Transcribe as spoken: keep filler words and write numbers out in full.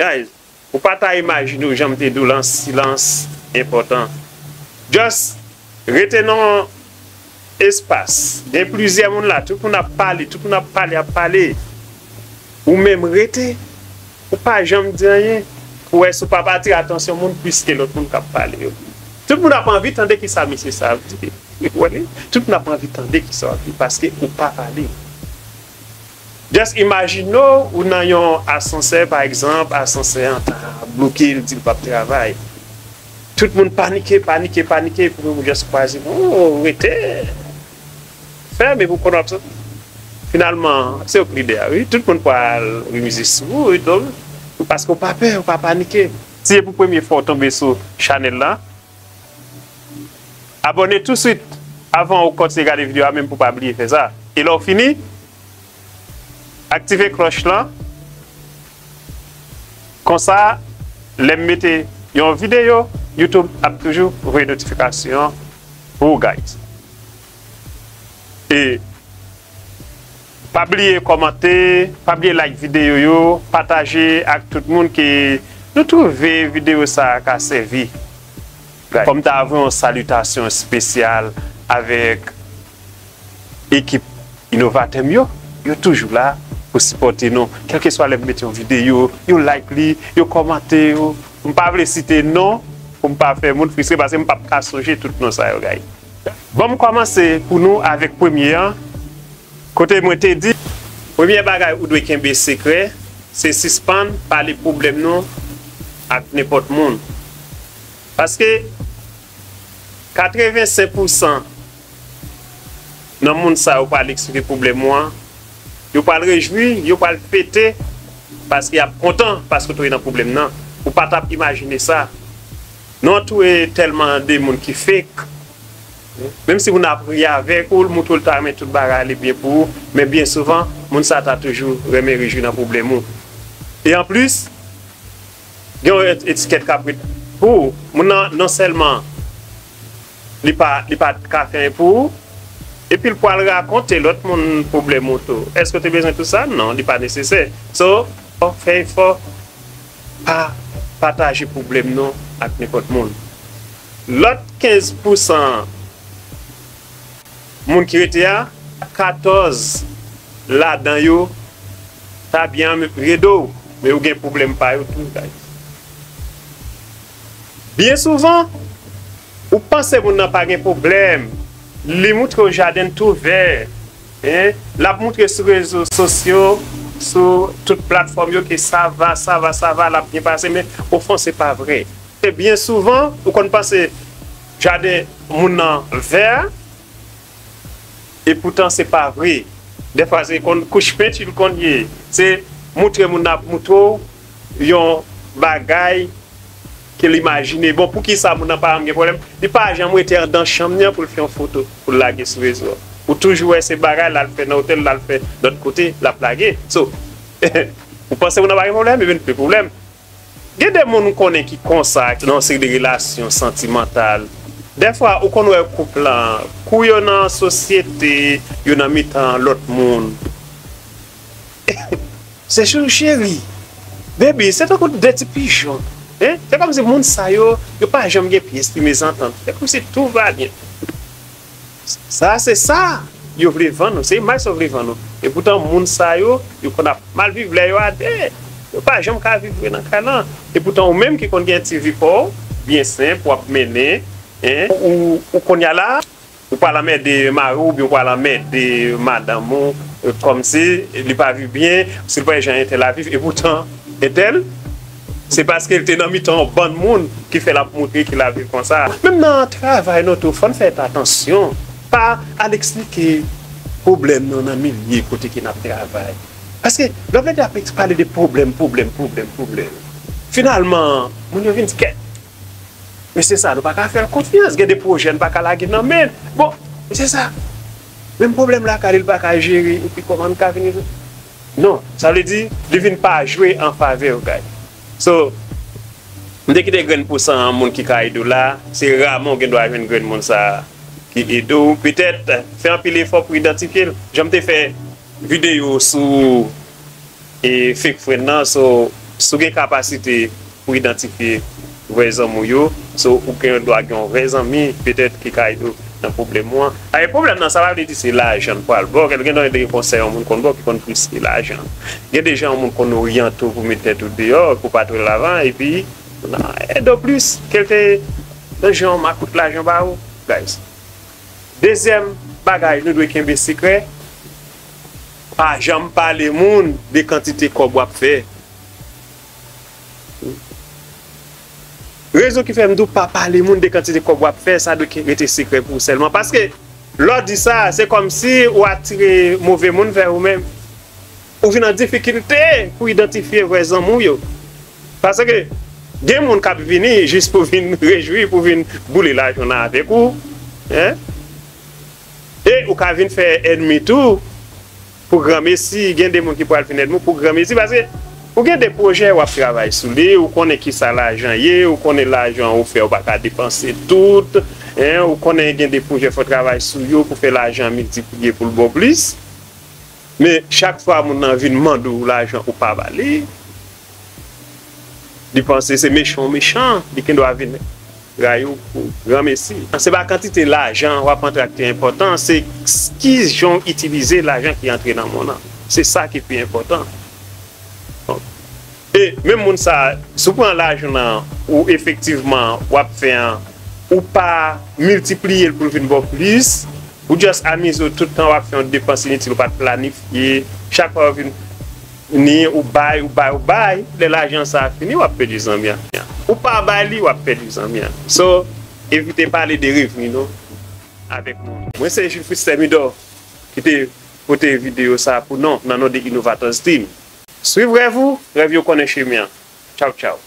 Guys, ou pa ta imajine w jan m te di w lan silans enpòtan. Just rete nan yon espas. Gen plizyè moun la, tout moun ap pale, tout moun ap pale, ap pale. Ou menm rete, ou pa janm di anyen. Pou wè si w p ap atire atansyon moun plis ke lòt moun k ap pale yo. Tout moun ap anvi tande kisa misye sa ap di. Ou wè li? Tout moun ap anvi tande kisa w ap di paske ou pa pale. Just imajine w, ou nan yon asansè, pa egzanp, asansè an ta bloke, l di l p ap travay. Tout moun panike, panike, panike, epi ou just kwaze, oh, rete. Fèmen pou konnen w ap soti. Finalman, se ou k lidè a, wi. Tout moun pral remize sou ou, wi, donk, paske w pa pè, w pa panike. Si se pou premye fwa w tonbe sou chanèl la, abòne touswit avan ou kontinye gade videyo a, menm pou w pa bliye fè sa. E lè w fini, aktive klòch lan. Konsa, lè m mete yon videyo, YouTube ap toujou voye notifikasyon pou ou, guys. E pa bliye kòmante, pa bliye like videyo yo, pataje ak tout moun ke nou twouve videyo sa a ka sèvi. Kòm ta voye yon salitasyon espesyal avèk ekip inovatè m yo, yo toujou la pou sipòte nou. Kèlkeswa lè m mete yon videyo, yo like li, yo kòmante, yo, m pa vle site non pou m pa fè moun fristre paske m p ap ka sonje tout non sa yo, guys. Ban m kòmanse pou nou avèk premye an. Kote mwen te di, premye bagay ou dwe kenbe sekrè, se sispann pale pwoblèm nou ak nenpòt moun. Paske katrevensenk pousan nan moun sa yo pral eksplike pwoblèm ou an, yo pral rejwi, yo pral fete, paske y ap kontan paske w tonbe nan pwoblèm nan. Ou pa t ap imajine sa. Nou antoure tèlman de moun ki fake. Menm si moun ap ri avèk ou, l montre w l ta renmen tout bagay ale byen pou ou, men byen souvan, moun sa ta toujou renmen rejwi nan pwoblèm ou. E anplis, gen yon et- etikèt k ap ret pou ou. Moun nan non sèlman li pa, li pa ka fè anyen pou ou, epi l pral rakonte lòt moun pwoblèm ou tou. Èske w te bezwen tout sa? Non, li pa nesesè. So, fè efò, pa pataje pwoblèm nou ak nenpòt moun. Lòt kenz pousan moun ki rete a, katòz ladan yo ta byen rede w, men yo gen pwoblèm pa yo tou, guys. Byen souvan, ou panse moun nan pa gen pwoblèm, li montre w jaden l tou vè, en, l ap montre sou rezo sosyo, sou tout platfòm yo ke sa va, sa va, sa va, l ap byen pase, men ofon se pa vre. E byen souvan, ou konn panse jaden moun nan vè, epoutan se pa vre. Dèfwa se konn kouch penti l konn ye. Se montre moun nan ap montre w yon bagay ke l imajine. Bon, poukisa moun nan pa janm gen pwoblèm? Li pa janm rete anndan chanm li an pou l fè yon foto, pou l lage sou rezo. Ou toujou wè se bagay l al fè nan otèl, l al fè lòt kote, l ap lage. So, ou panse moun nan pa gen pwoblèm? Ebyen, li gen pwoblèm. Gen de moun m konnen ki konsa, ki nan yon seri de relasyon santimantal. Dèfwa, ou konn wè koup lan, kou yo nan sosyete, yo nan mitan lòt moun. Se chou cheri. Baby, se tankou de ti pijon. Hein? Se kòmsi moun sa yo, yo pa janm gen pyès ti mezantant. Se kòmsi tout va byen. Sa se sa yo vle vann nou, se imaj sa yo vle vann nou. Epoutan moun sa yo, yo konn ap mal viv lè yo a de. Yo pa janm ka viv vre nan kay lan. Epoutan ou menm ki konn gen ti vi pa w, byen senp, w ap mennen, en, ou, ou kounye a la, ou pral anmède mari w oubyen ou pral anmède madanm ou, e, kòmsi li pa viv byen, si l pa wè jan entèl ap viv, epoutan entèl, se paske l te nan mitan yon bann moun ki fè l ap montre ke l ap viv konsa. Menm nan travay nou tou, fò n fè atansyon. Pa al eksplike pwoblèm nou nan milye kote ke n ap travay. Paske lè w plede ap eks- pale de pwoblèm, pwoblèm, pwoblèm, pwoblèm, finalman, moun yo vin di, kèt, mesye sa, nou pa ka fè l konfyans. Gen de pwojè n pa ka lage nan men l. Bon, mesye sa, menm pwoblèm lakay li, li pa ka jere, epi kòman n ka vin Non, sa vle di, li vin pa jwe an favè w, guys. So, m te kite grenn pousan moun ki ka ede w la, se raman w gen dwa jwenn grenn moun sa a ki ede w. Petèt, fè anpil efò pou idantifye l. Jan m te fè videyo sou, e, fake friend nan, so, Si w gen kapasite pou idantifye vrè zanmi w yo, so ou gen dwa gen yon vrè zanmi, petèt ki ka ede w nan pwoblèm ou an. Aye, pwoblèm nan, sa pa vle di se lajan l pral ba w. Gen dwa gen konsèy yon moun konn ba w ki konn plis ke lajan. Gen de jan yon moun konn oryante w pou met tèt ou deyò, pou pa twè lavan, epi ede w plis, kèlke nan jan yon makout lajan ba ou, guys. Dezyèm bagay, nou dwe kenbe sekrè. Pa janm pale moun de kantite kòb w ap fè. Rezon ki fè m di w pa pale moun de kantite kòb w ap fè, sa dwe ke- rete sekrè pou ou sèlman. Paske, lè w di sa, se kòmsi ou atire move moun vè ou menm. Ou vin an difikilte pou idantifye vrè zanmi w yo. Paske, gen moun k ap vini jis pou vin rejwi, pou vin boule lajan nan avèk ou. Hein? E ou ka vin fè ènmi tou, pou granmesi, gen de moun ki pral vin ènmi w pou granmesi, paske ou gen de pwojè w ap travay sou li, ou konnen kisa lajan ye, ou konnen lajan ou fè, ou pa ka depanse tout, hein, ou konnen gen de pwojè fò w travay sou yo pou fè lajan miltipliye pou l ba w plis. Men chak fwa moun nan vin mande w lajan ou pa ba li, li panse se mechan w mechan, li gen dwa vin rayi w pou granmesi. Se pa kantite lajan w ap antre ak ki enpòtan, se ki jan w itilize lajan ki antre nan men w nan. Se sa ki pi enpòtan. E menm moun sa, si w pran lajan nan, ou efektivman, w ap fè an, ou pa miltipliye l pou l vin ba w plis, ou just amize w tout tan w ap fè yon depans initil, ou pa t planifye, chak fwa w vin ni ou bay, ou bay, ou bay. Lè lajan sa a fini, w ap pèdi zanmi an. Ou pa bay li, w ap pèdi zanmi an. So, evite pale de revni nou avèk moun. Mwen se Jules Christ Thermidor ki te pote videyo sa a pou nou nan non de Innovators Team. Swiv rèv ou, rèv yo konnen chemen an. Tchaw, tchaw.